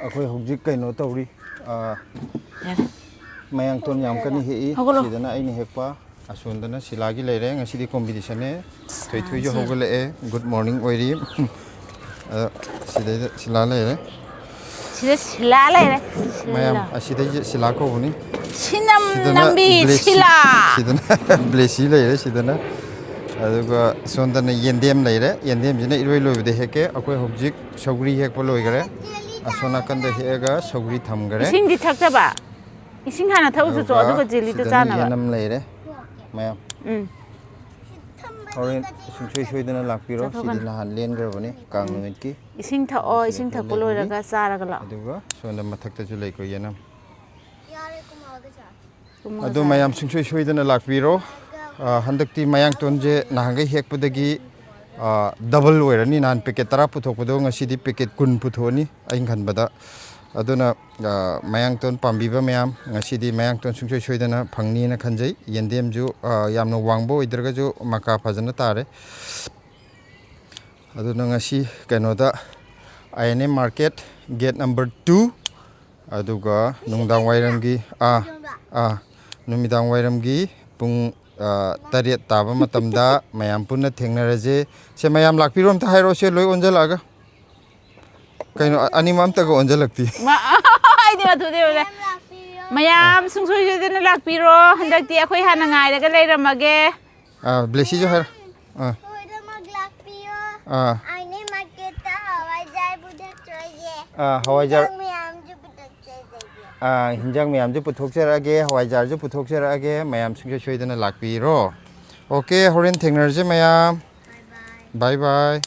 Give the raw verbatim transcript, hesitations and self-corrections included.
ꯑꯩꯈꯣꯏ ꯍꯧꯖꯤꯛ ꯀꯩꯅꯣ ꯇꯧꯔꯤ, ꯑ, ꯌꯥꯔꯦ꯫ ꯃꯌꯥꯡꯇꯣꯟ ꯌꯥꯝ ꯀꯟꯅ ꯍꯦꯛꯏ꯫ ꯍꯧꯒꯠꯂꯣ꯫ ꯁꯤꯗꯅ ꯑꯩꯅ ꯍꯦꯛꯄ, ꯑꯁꯣꯝꯗꯅ ꯁꯤꯂꯥꯒꯤ ꯂꯩꯔꯦ꯫ ꯉꯁꯤꯗꯤ ꯀꯣꯝꯄꯤꯇꯤꯁꯟꯅꯦ꯫ ꯊꯣꯏꯊꯣꯏꯁꯨ ꯁꯤ- ꯍꯧꯒꯠꯂꯛꯑꯦ꯫ Good morning ꯑꯣꯏꯔꯤ꯫ ꯑꯗ ꯁꯤꯗꯩꯗ ꯁꯤꯂꯥ ꯂꯩꯔꯦ꯫ ꯁꯤꯗ ꯁꯤꯂꯥ ꯂꯩꯔꯦ꯫ ꯃꯌꯥꯝ ꯁꯤꯂꯥ꯫ ꯑꯁꯤꯗꯩꯁꯦ ꯁꯤꯂꯥ ꯀꯧꯕꯅꯤ꯫ ꯁꯤꯅꯝ ꯁꯤꯗꯅ ꯅꯝꯕꯤ ꯕ꯭ꯂꯦꯁꯤ꯫ ꯁꯤꯂꯥ꯫ ꯁꯤꯗꯅ ꯕ꯭ꯂꯦꯁꯤ ꯂꯩꯔꯦ ꯁꯤꯗꯅ꯫ ꯑꯗꯨꯒ ꯁꯣꯝꯗꯅ ꯌꯦꯟꯗꯦꯝ ꯂꯩꯔꯦ꯫ ꯌꯦꯟꯗꯦꯝꯁꯤꯅ ꯏꯔꯣꯏ ꯂꯣꯏꯕꯗ ꯍꯦꯛꯀꯦ꯫ ꯑꯩꯈꯣꯏ ꯍꯧꯖꯤꯛ ꯁꯧꯒ꯭ꯔꯤ ꯍꯦꯛꯄ ꯂꯣꯏꯈꯔꯦ꯫ ꯑꯁꯣꯝ ꯅꯥꯀꯟꯗ ꯍꯦꯛꯑꯒ ꯁꯧꯒ꯭ꯔꯤ ꯊꯝꯈꯔꯦ꯫ ꯏꯁꯤꯡꯗꯤ ꯊꯛꯇꯕ? ꯏꯁꯤꯡ ꯍꯥꯟꯅ ꯊꯛꯎ ꯆꯣꯆꯣ, ꯑꯗꯨꯒ ꯖꯦꯂꯤꯗꯣ ꯁꯤꯗꯅ ꯆꯥꯅꯕ꯫ ꯌꯦꯅꯝ ꯂꯩꯔꯦ ꯃꯌꯥꯝ꯫ ꯎꯝ꯫ ꯍꯣꯔꯦꯟ ꯁꯨꯡꯁꯣꯏ ꯁꯣꯏꯗꯅ ꯂꯥꯛꯄꯤꯔꯣ꯫ ꯁꯤꯗꯤ ꯆꯥꯊꯣꯛꯀꯅꯤ꯫ ꯅꯍꯥꯟ ꯂꯦꯟꯈ꯭ꯔꯕꯅꯤ ꯀꯥꯡ ꯅꯨꯃꯤꯠꯀꯤ꯫ ꯏꯁꯤꯡ ꯊꯛꯑꯣ, ꯁꯤꯗ ꯏꯁꯤꯡ ꯊꯛꯄ ꯂꯩꯕꯒꯤ꯫ ꯂꯣꯏꯔꯒ ꯆꯥꯔꯒ ꯂꯥꯛꯑꯣ꯫ ꯑꯗꯨꯒ ꯁꯣꯝꯗ ꯃꯊꯛꯇꯁꯨ ꯂꯩꯀꯣ ꯌꯦꯅꯝ꯫ ꯀꯨꯝꯃꯒ ꯑꯗꯣ ꯆꯥꯔꯣ꯫ ꯃꯌꯥꯝ ꯁꯨꯡꯁꯣꯏ ꯁꯣꯏꯗꯅ ꯂꯥꯛꯄꯤꯔꯣ꯫ ꯑ, ꯍꯟꯗꯛꯇꯤ ꯃꯌꯥꯡꯇꯣꯟꯁꯦ ꯅꯍꯥꯟꯈꯩ ꯍꯦꯛꯄꯗꯒꯤ, ꯑ, ꯗꯕꯜ ꯑꯣꯏꯔꯅꯤ꯫ ꯅꯍꯥꯟ ꯄꯦꯀꯦꯠ ꯇꯔꯥ ꯄꯨꯊꯣꯛꯄꯗꯣ ꯉꯁꯤꯗꯤ ꯄꯦꯀꯦꯠ ꯀꯨꯟ ꯄꯨꯊꯣꯛꯑꯅꯤ ꯑꯩꯅ ꯈꯟꯕꯗ꯫ ꯑꯗꯨꯅ, ꯑ, ꯃꯌꯥꯡꯇꯣꯟ ꯄꯥꯝꯕꯤꯕ ꯃꯌꯥꯝ, ꯉꯁꯤꯗꯤ ꯃꯌꯥꯡꯇꯣꯟ ꯁꯨꯡꯁꯣꯏ ꯁꯣꯏꯗꯅ ꯐꯪꯅꯤꯅ ꯈꯟꯖꯩ꯫ ꯌꯦꯟꯗꯦꯝꯁꯨ, ꯑ, ꯌꯥꯝꯅ ꯋꯥꯡꯕ ꯑꯣꯏꯗ꯭ꯔꯒꯁꯨ ꯃꯀꯥ ꯐꯖꯅ ꯇꯥꯔꯦ꯫ ꯑꯗꯨꯅ ꯉꯁꯤ ꯀꯩꯅꯣꯗ, I N M market, gate number two, ꯑꯗꯨꯒ ꯅꯨꯡꯗꯥꯡ ꯋꯥꯏꯔꯝꯒꯤ, ꯑꯥ, ꯑꯥ, ꯅꯨꯃꯤꯗꯥꯡ ꯋꯥꯏꯔꯝꯒꯤ ꯄꯨꯡ, ꯑꯥ, ꯇꯔꯦꯠ ꯇꯥꯕ ꯃꯇꯝꯗ ꯃꯌꯥꯝ ꯄꯨꯟꯅ ꯊꯦꯡꯅꯔꯁꯦ꯫ ꯁꯦ, ꯃꯌꯥꯝ ꯂꯥꯛꯄꯤꯔꯣ, ꯑꯝꯇ ꯍꯥꯏꯔꯛꯑꯣ꯫ ꯁꯦ, ꯂꯣꯏ ꯑꯣꯟꯁꯤꯜꯂꯛꯑꯒ꯫ ꯀꯩꯅꯣ, ꯑ-, ꯑꯅꯤꯃꯛ ꯑꯝꯇꯒ ꯑꯣꯟꯁꯤꯜꯂꯛꯇꯦ꯫ ꯃ-, ꯑꯩꯗꯤ ꯃꯊꯨꯗꯤ ꯎꯔꯦ꯫ ꯃꯌꯥꯝ ꯁꯨꯡꯁꯣꯏ ꯁꯣꯏꯗꯅ ꯂꯥꯛꯄꯤꯔꯣ꯫ ꯍꯟꯗꯛꯇꯤ ꯑꯩꯈꯣꯏ ꯍꯥꯟꯅ ꯉꯥꯏꯔꯒ ꯂꯩꯔꯝꯃꯒꯦ꯫ ꯑꯥ, ꯕ꯭ꯂꯦꯁꯤꯁꯨ ꯍꯥꯏꯔꯣ꯫ ꯑꯥ꯫ ꯂꯣꯏꯅꯃꯛ ꯂꯥꯛꯄꯤꯌꯣ꯫ ꯑꯥ꯫ ꯑꯩꯅ ꯃꯥꯔꯀꯦꯠꯇ ꯍꯋꯥꯏꯖꯥꯔ ꯄꯨꯊꯣꯛꯆꯒꯦ꯫ ꯑꯥ, ꯍꯋꯥꯏꯖꯥꯔ꯫ ꯏꯟꯖꯥꯡ ꯃꯌꯥꯝꯁꯨ ꯄꯨꯊꯣꯛꯆꯒꯦ꯫ ꯑꯥ, ꯍꯤꯟꯖꯥꯡ ꯃꯌꯥꯝꯁꯨ ꯄꯨꯊꯣꯛꯆꯔꯛꯑꯒꯦ, ꯍꯋꯥꯏꯖꯥꯔꯁꯨ ꯄꯨꯊꯣꯛꯆꯔꯛꯑꯒꯦ, ꯃꯌꯥꯝ ꯁꯨꯡꯁꯣꯏ ꯁꯣꯏꯗꯅ ꯂꯥꯛꯄꯤꯔꯣ꯫ ꯑꯣꯀꯦ, ꯍꯣꯔꯦꯟ ꯊꯦꯡꯅꯔꯁꯦ ꯃꯌꯥꯝ꯫ ꯕꯥꯏ ꯕꯥꯏ꯫ ꯕꯥꯏ ꯕꯥꯏ꯫